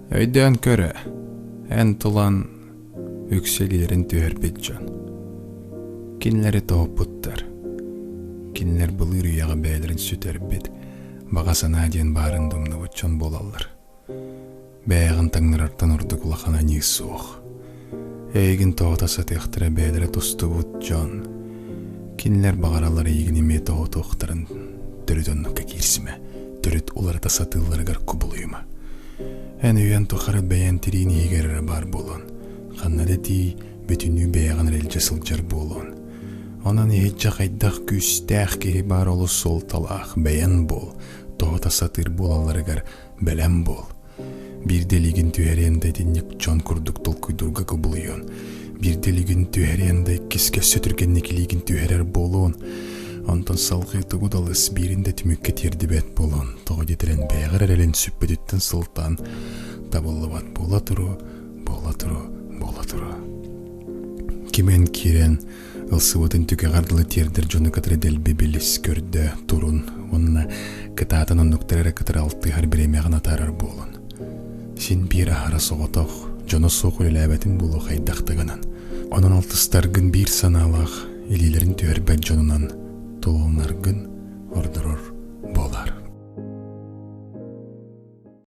Өйдөөн көрө, эн тулан үксэлиэрин түһэрбит дьон. Кинилэри тоһуппуттар. Кинилэр былыр үйэҕэ бэйэлэрин сүтэрбит, баҕа санаа диэн баарын думнубут дьон буолаллар. Бэйэҕин таҥнарартан ордук улахан аньыы суох. Эйигин тоһута сатыахтара бэйэлэрэ тустубут дьон. Кинилэр баҕараллар эйигин эмиэ тоһутуохтарын төрүт оннукка киирсимэ, төрүт уларыта сатыылларыгар кубулуйума. Эн үйэн тухары бэйэн тириин иһигэр эрэ баар буолуон, ханна да тиий, бүтүннүү бэйэҕин эрэ илдьэ сылдьар буолуон. Онон иһирдьэ хайдах күүстээх киһи баар олус суолталаах бэйэн буол, тоһута сатыыр буолалларыгар бэлэм буол. Биирдэ илигин түһэриэн да итинник дьон курдук толкуйдуурга кубулуйуон. Биирдэ илигин түһэриэн да иккискэ өссө түргэнник илиигин түһэрэр буолуон. Онтон салҕыы тугу да ылыс биирин да түмүккэ тиэрдибэт буолуон. Тоҕо диэтэрэн бэйэҕэр эрэлин сүппүтүттэн сылтаан табыллыбат буола туруо, буола туруо, буола туруо. Кимэн киирэн ылсыбытын түгэҕэр дылы тиэрдэр дьону кытары дэлби билис, көрдө, турун уонна кытаатан оннуктары эрэ кытары алтыһар бириэмэҕин атаарар буолун. Син биир аһара соҕотох, дьоно суох үлэлээбэтин буолуо хайдах да гынан. Онон алтыстаргын биир санаалаах, илиилэрин түһэрбэт дьонунан толунаргын ордорор.